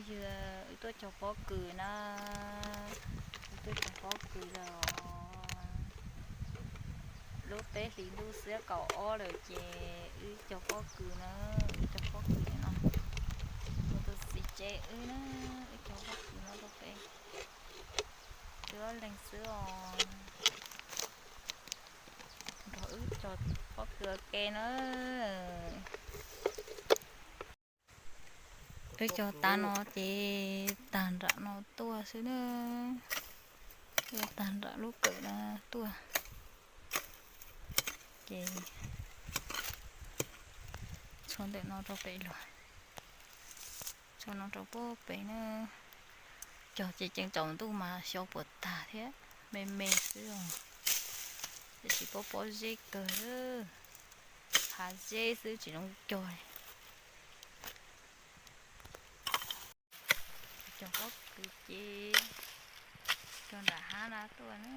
Yog wb tuaj cog pob kws na, wb tuaj cog pob kws lawm os. Lub peb hlis ntuj xiab kaum ob lawm ces wb cog pob kws na, wb cog pob kws no. Muaj tus txiv tsev wb na, wb cog pob kws no rau pem. Twb ob leeg xwb os. Nrog wb cog pob kws ua ke na. Wb cog tas no ces tag nram no tuaj xwb na. Tuaj tag nram lub kawm no tuaj. Ces txhua ntawm no rau pem los, txhua no rau pem na. Cog ces ceev tsaus ntuj mas xyov puas tag thiab, me me xwb os. Tiam sis pob pob zeb kawg, hav zeb xwb tsis zoo cog li. Cog pob kws ces cog nram hav na tuaj na.